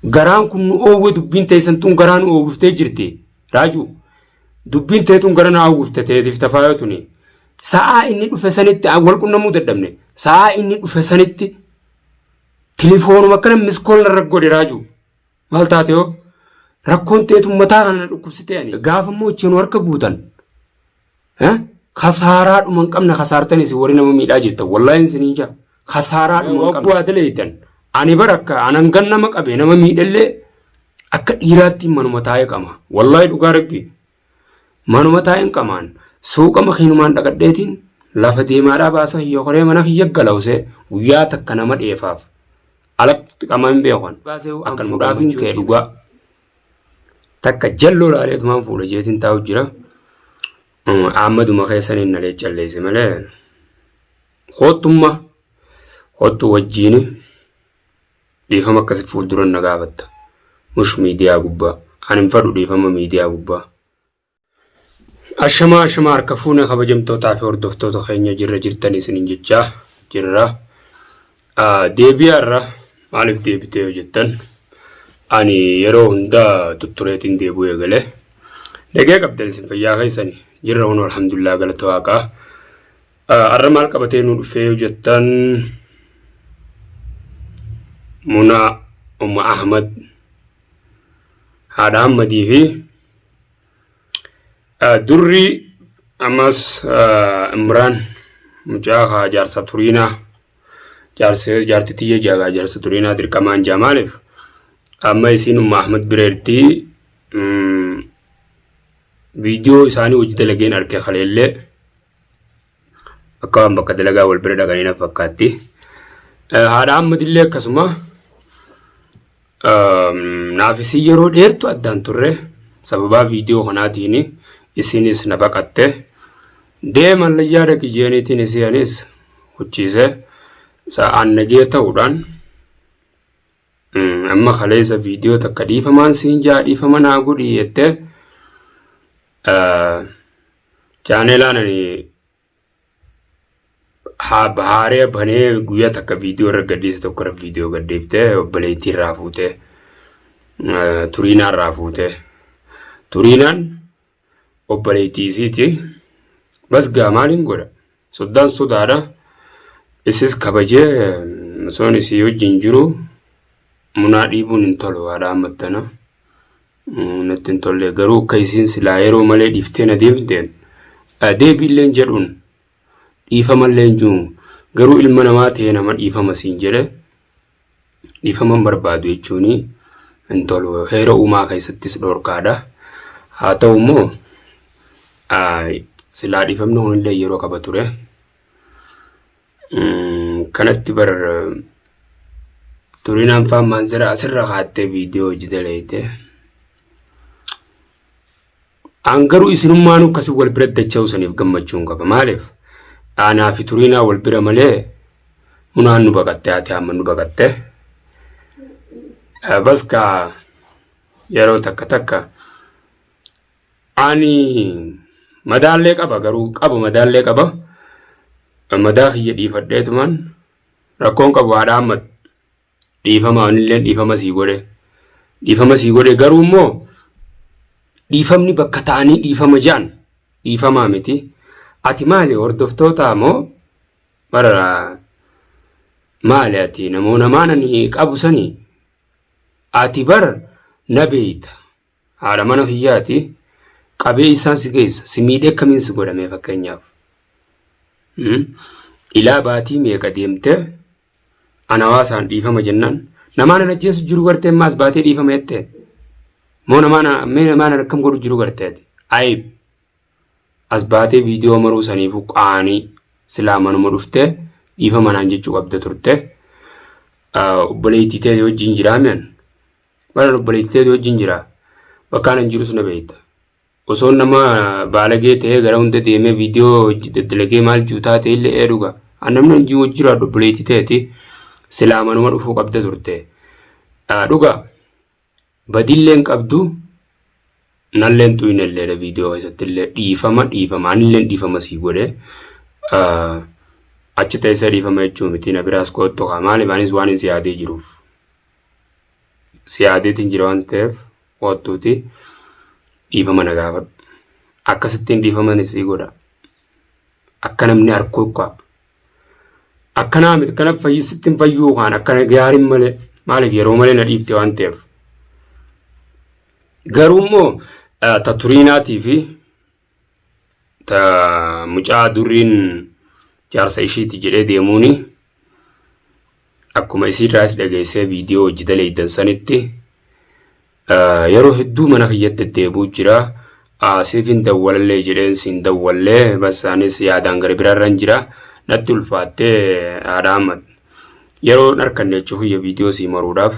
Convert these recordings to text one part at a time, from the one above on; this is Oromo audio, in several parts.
Garaan kun nu oowwe dubbiin teessan tun garaa nu oowwiftee jirti. Raajuu dubbiin tee tun gara na oowwifte teetiif tafaayoo tuni. Sa'aa inni dhufe sanitti wal qunnamuu dadhabne. Sa'aa inni dhufe sanitti tilifoonuma akkana miskool narra godhe raajuu. Maal taate hoo? Rakkoon teetu mataa kana na dhukkubsitee ani. Gaafa immoo ichi nu harka buutan. Kasaaraa dhuma hin qabne kasaartan isin warri nama miidhaa jirtan. Wallaahi isiniin jaa. Kasaaraa dhuma hin qabne. Bu'aa daleeytan. Ani bara akka anan gan nama qabe nama miidhallee akka dhiiraatti manuma taa'ee qama. Wallaahi dhugaa rabbi. Manuma taa'een qamaan suuqa makiinumaan dhaqadheetiin lafa deemaadhaa baasa kiyya koree mana kiyya galawsee guyyaa takka nama dheefaaf alatti qamaa hin beekan. Akkan fuudhaafiin kee dhugaa. Takka jalloo laaleetumaan fuudha jeetiin taa'u jira. Ahmaduma keessaniin na leeccalleesse malee koottumma koottu wajjiini dhiifama akkasi fuulduran na gaafatta. Mush miidiyaa gubbaa. Ani hin fadhu dhiifama miidiyaa gubbaa. Ashamaa ashamaa harka fuune kabajamtootaa fi hordoftoota keenya jirra jirtan isiniin jechaa jirra. Deebi'aa irra maaliif deebitee yoo jettan ani yeroo hundaa tuttureetiin deebi'uu eegale. Dhagee qabdan isin fayyaa keessani jirra kun alhamdulillah galata waaqaa. Har'a maal qabatee nu dhufee yoo jettan Munaa Umma Ahmad haadha Ahmadii fi durri ammas Imraan mucaa kaa jaarsa Turiinaa jaarsa jaarti tiyya jaagaa jaarsa Turiinaa dirqamaan jaa maaliif amma isiin Umma Ahmad bireerti viidiyoo isaanii hojii dalageen arge kaleellee akka waan bakka dalagaa wal bira dhaqanii na fakkaatti. Haadha Ahmadillee akkasuma naaf isin yeroo dheertu addaan turre sababaa viidiyoo kanaatiin isinis na baqatte deeman layyaa dhaqi jeeniitiin isii anis huchiise sa'aan nagee ta'uudhaan amma kaleessa viidiyoo takka dhiifamaan siin jaa dhiifama naa godhi jettee chaanelaan ani haaree banee guyyaa takka viidiyoo irra gadhiise tokko irra viidiyoo gadhiiftee obboleettii irraa fuutee turiinaa irraa fuutee turiinaan obboleettii isiiti bas gaa maaliin godha soddaan sodaadha isis kabajee osoon isii wajjin jiru munaa dhiibuun hin tolu haadha ammattana natti hin tolle garuu akka isiin silaa yeroo malee dhiiftee na deemteen deebiilleen jedhuun dhiifamallee hin jiru garuu ilma namaa ta'ee nama dhiifama siin jedhe dhiifama hin barbaadu jechuun hin tolu heera uumaa keessattis dhorkaadha haa ta'u immoo silaa dhiifamni kunillee yeroo qaba ture kanatti bar turinaan faan maanzara asirra kaattee viidiyoo hojii daleeyte. An garuu isinummaanuu akkasii wal bira dacha'uu saniif gammachuun qaba. Maaliif? Anaa fi turiinaa wal bira malee munaan nu baqatte haati hamma nu baqatte. Bas kaa yeroo takka takka Ani madaallee qaba garuu qaba madaallee qaba. Madaa kiyya dhiifadheetumaan rakkoon qabu haadha Ahmad dhiifama anillee dhiifama sii godhe. Dhiifama sii godhe garuu immoo dhiifamni bakka ta'anii dhiifama ja'an dhiifamaa miti. Ati maali hordoftoota moo bara maali ati namoo namaan ani qabu sanii ati bar na beeyta. Haadha mana kiyyaati qabee isaan si geessa si miidhee akkamiin si godhamee fakkeenyaaf. Ilaa baatii meeqa deemtee ana hawaasaan dhiifama jennaan namaan an ajjeesu jiru gartee ammaas baatee dhiifama jettee moo namaan mee namaan akkam godhu jiru gartee ati ayib as baatee viidiyoo maruu saniifuu qaanii silaa manuma dhuftee dhiifama naan jechuu qabda turte obboleettii ta'e wajjin jiraami'an Bara obboleettii teeti wajjin jira. Bakka anan jirus na beekta. Osoo nama baalagee ta'ee gara hunda deemee viidiyoo daddalagee maal jiru taate illee ee dhuga. An namni hojii wajjin jiraadhu obboleettii teeti silaa manuma dhufuu qabda turte. Dhuga badillee hin qabdu nallee hin xuyne illee viidiyoo keessatti illee dhiifama dhiifama anillee dhiifama sii godhe. Achi teessee dhiifama jechuu miti na biraas koottu kaa maaliif anis waan hin si yaadee jiruuf. Si yaadeetiin jira waan ta'eef koottuuti dhiifama na gaafadhu. Akkasittiin dhiifama ni sii godha. Akka namni harkuu kaa. Akkanaa miti kana fayyisitti hin fayyuu kaan akkana gaariin malee maaliif yeroo malee na dhiifte waan ta'eef. Garuu immoo ta turiinaatii fi ta mucaa durriin jaarsa ishiiti jedhee deemuuni akkuma isiirraas dhageessee viidiyoo hojii daleeydan sanitti yeroo hedduu mana kiyyatti deddeebi'u jira. Siifin dawwalallee jedheen siin dawwallee bas anis yaadaan gara biraarran jira natti ulfaattee haadha Ahmad. Yeroo hin arkanne jechuu kiyya viidiyoo sii maruudhaaf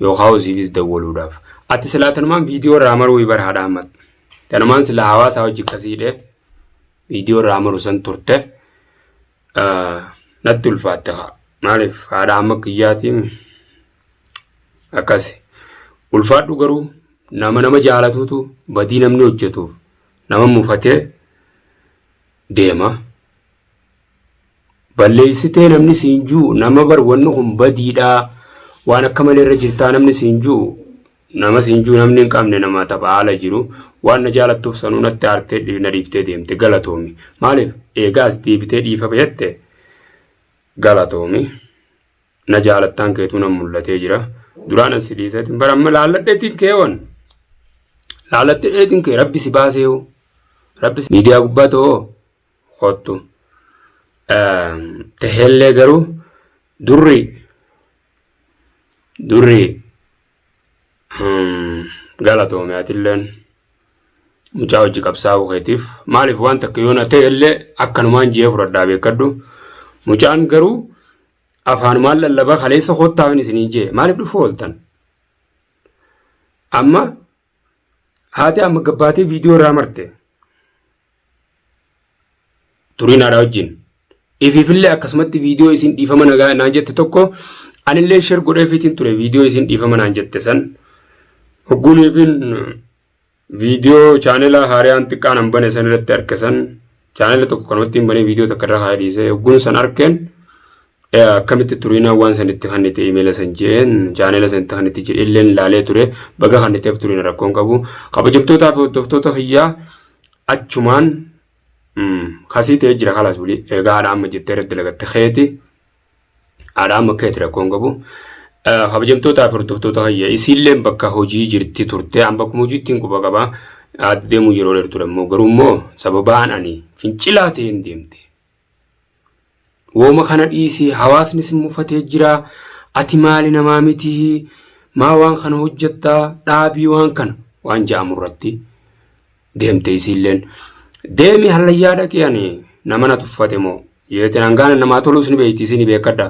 yookaan siifis dawwaluudhaaf. Ati silaa tanumaan viidiyoo irraa maruu bara haadha Ahmad. Tanumaan silaa hawaasaa hojii akkasiidhe viidiyoo irraa maru san turte natti ulfaatte haa. Maaliif haadha amma kiyyaatiin akkasi. Ulfaadhu garuu nama nama jaalatuutu badii namni hojjetuuf nama mufatee deema. Balleessitee namni siin ji'u nama bar wanni kun badiidha waan akka malee irra jirtaa namni siin ji'u nama siin ji'u namni hin qabne nama tapha haala jiru waan na jaalattuuf sanuu natti aartee na dhiiftee deemte galatoomi maaliif eegaa as deebitee dhiifama jette galatoomi na jaalattaan keetuu nan mul'atee jira duraan as si dhiiseetiin bara amma laalladheetiin kee wan laalladheetiin kee rabbi si baasee hoo rabbi miidiyaa gubbaa ta'oo kottu. Taheellee garuu durri durri galatoome atilleen mucaa hojii qabsaa'uu keetiif maaliif waan takka yoo na ta'ellee akkanumaan ji'ee fudhadhaa beekadhu mucaan garuu afaanumaan lallabaa kaleessa kottaafin isiniin jee maaliif dhufu ooltan amma haati amma gabbaatee viidiyoo irraa marte turiin haadhaa wajjin. Ifiifillee akkasumatti viidiyoo isin dhiifama nagaa naan jette tokko anillee share godheefiitiin ture viidiyoo isin dhiifama naan jette san. Hogguuniifin viidiyoo chaanela haariyaan xiqqaan an bane san irratti arke san chaanela tokko kanumatti hin banee viidiyoo takka irra kaa'ee dhiise hogguun san arkeen akkamitti turiinaan waan san itti kannite imeela san jeen chaanela san itti kannite jedhee illeen laalee ture baga kanniteef turiina rakkoon qabu kabajamtootaa fi hordoftoota kiyyaa achumaan kasii ta'ee jira kalaas wuli egaa haadha amma jettee irratti dalagatte keeti haadha amma keeti rakkoon qabu. Kabajamtootaa fi hordoftoota kiyya isiilleen bakka hojii jirti turte an bakkuma hojiitti hin quba qaba deemuu yeroo dheertuudha immoo garuu immoo sababaan ani fincilaa ta'een deemte. Wooma kana dhiisi hawaasni si mufatee jira ati maali namaa miti maa waan kana hojjettaa dhaabii waan kana waan ja'amu irratti deemte isiilleen deemi hallayyaa dhaqi ani nama na tuffate moo jeetiin hangaana namaa toluus ni beeyti isin beekadha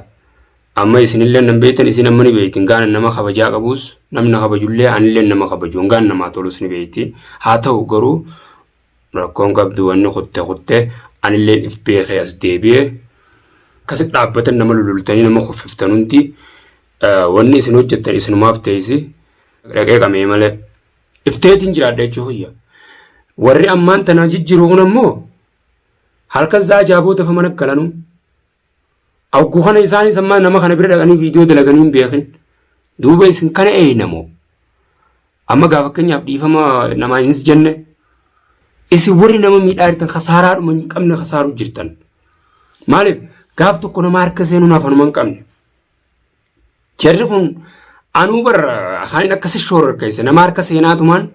amma isinillee nan beektan isin amma ni beeyti hangaana nama kabajaa qabuus namni na kabajullee anillee nama kabaju hangaana namaa toluus ni beeyti haa ta'u garuu Rakkoon qabdu wanni kutte kutte anilleen if beekee as deebi'e akkasi dhaabbatan nama lulultanii nama kuffiftan hundi wanni isin hojjettan isinumaaf teessi dhaqee qamee malee ifteetiin jiraadha jechuu kiyya. Warri ammaan tanaa jijjiiru kun ammoo halkan sa'a jaaboo dafa mana galanuu Hogguu kana isaanis ammaa nama kana bira dhaqanii viidiyoo dalaganii hin beekin. Duuba isin kana eeynamoo. Amma gaa fakkeenyaaf dhiifama namaa isinis jenne isin warri nama miidhaa jirtan kasaaraadhuma hin qabne kasaaruu jirtan. Maaliif gaaf tokko nama harka seenuun hafanuma hin qabne. Jarri kun anuu bar kan akkasi shoorarkeesse nama harka seenaatumaan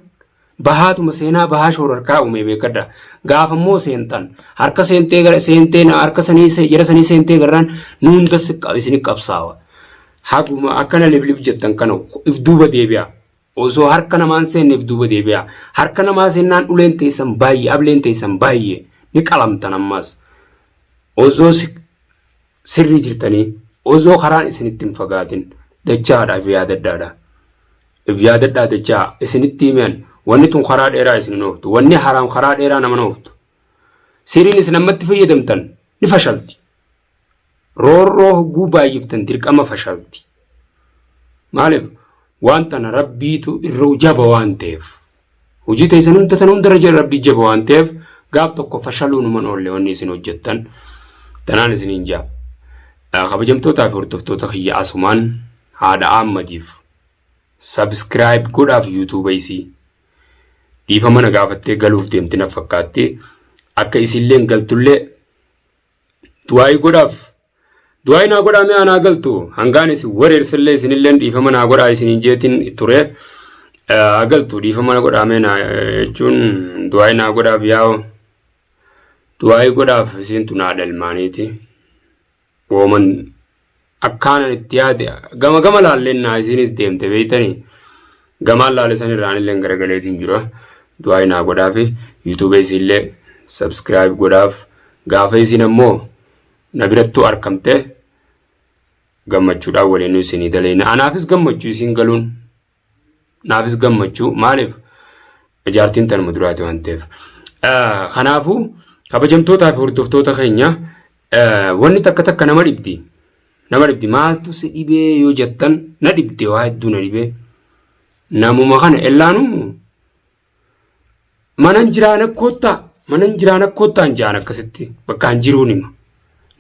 bahaatuma seenaa bahaa shoorarkaa uume beekadha. Gaafa immoo seentan harka seentee gara seentee na harka sanii jara sanii seentee garraan nu hunda isin qabsaawa. Haguma akkana liblib jettan kana if duuba deebi'a. Osoo harka namaan seenne if duuba deebi'a. Harka namaa seennaan uleen teessan baay'ee ableen teessan baay'ee ni qalamtan ammas. Osoo sirrii jirtanii osoo karaan isinitti hin fagaatin dachaadha if yaadadhaadha. If yaadadhaa dachaa isinitti himean wanni tun karaa dheeraa isin hin ooftu. Wanni haraam karaa dheeraa nama hin ooftu. Siriin isin ammatti fayyadamtan ni fashalti. Roorroo hogguu baay'iftan dirqama fashalti. Maaliif waan tana rabbiitu irra jaba waan ta'eef. Hojii teessan hunda tana hundarra jira rabbii jaba waan ta'eef gaaf tokko fashaluu numan oolle wanni isin hojjettan tanaan isiniin jaa. Kabajamtootaa fi hordoftoota kiyya asumaan haadha Ahmadiif Subscribe godhaaf YouTube isii. Dhiifama na gaafattee galuuf deemti na fakkaatti. Akka isilleen galtullee du'aayii godhaaf. Du'aayii naa godhaa mee anaa galtu. Hangaan isin wareersillee isinilleen dhiifama naa godhaa isiniin jeetiin ture. Haa galtu dhiifama na godhaa mee naa jechuun du'aayii naa godhaaf yaa'u. Du'aayii godhaaf isiin tun haadha ilmaaniiti. Wooman akkaanan itti yaade gama gama laalleen naa isiinis deemte beeytanii gamaan laale san irraa anilleen garagaleetiin jira. Du'aayii naa godhaafi YouTube isiillee subscribe godhaaf gaafa isiin ammoo na birattuu arkamte gammachuudhaan waliin isinii dalayna. Anaafis gammachuu isiin galuun. Naafis gammachuu maaliif jaartiin tanuma duraati waan ta'eef. Kanaafuu kabajamtootaa fi hordoftoota keenya wanni takka takka nama dhibdi. Nama dhibdi maaltu si dhibee yoo jettan na dhibde waa hedduu na dhibee. Namuma kana ellaanuu manan jiraana koottaa manan jiraana koottaan jaan akkasitti bakka hin jiruun hima.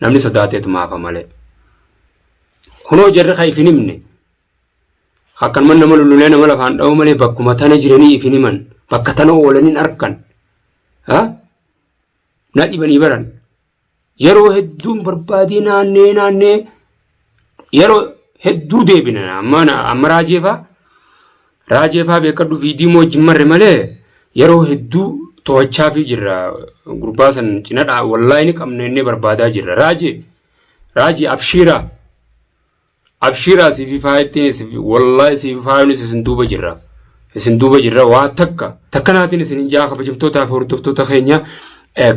Namni sodaateetuma hafa malee. Kunoo jarri kan ifin himne Akkanuman nama lullulee nama lafaan dha'uu malee bakkuma tana jiranii if hin himan. Bakka tana oolaniin arkan. Na dhibanii baran. Yeroo hedduun barbaadee naannee naannee yeroo hedduu deebina. Amma amma raajeefaa raajeefaa beekadhu viidiyoo wajjin marre malee yeroo hedduu to'achaafii jirra. Gurbaa san cinadhaa wallaahi ni qabna innee barbaadaa jirra. Raajee raajee abshiiraa. Abshiraa sifi faayettiin sifi wallahi sifi faayonis isin duuba jirra. Isin duuba jirra waa takka takkanaatiin isin hin jaa kabajamtootaa fi hordoftoota keenya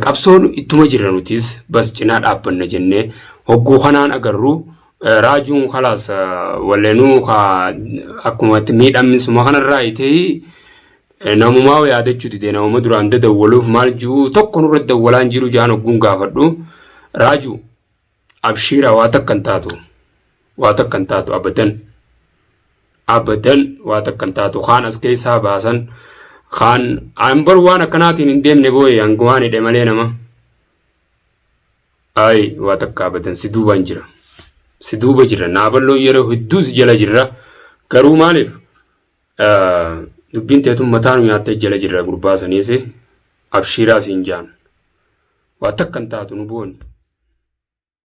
qabsoon ittuma jirra nutis bas cinaa dhaabbanna jennee hogguu kanaan agarru raajuun kalaas walleenuu ka akkuma miidhaminsuma kanarraa itee namumaa yaadachuu dide namuma duraan dadawwaluuf maal jiru tokko nurra dawwalaan jiru jaan hogguun gaafadhu raajuu Abshiira waa takka hin taatu. Waa takka hin taatu abadan. Abadan waa takka hin taatu. Kaan as keessaa baasan. Kaan an bar waan akkanaatiin hin deemne booye hanga waan hidhe malee nama. Ayi waa takka abadan si duubaan jira. Si duuba jira. Naaballoo yeroo hedduu si jala jirra. Garuu maaliif dubbiin teetun mataa nu nyaattee jala jirra gurbaa saniis abshiiraa siin jaan. Waa takka hin taatu nu booni.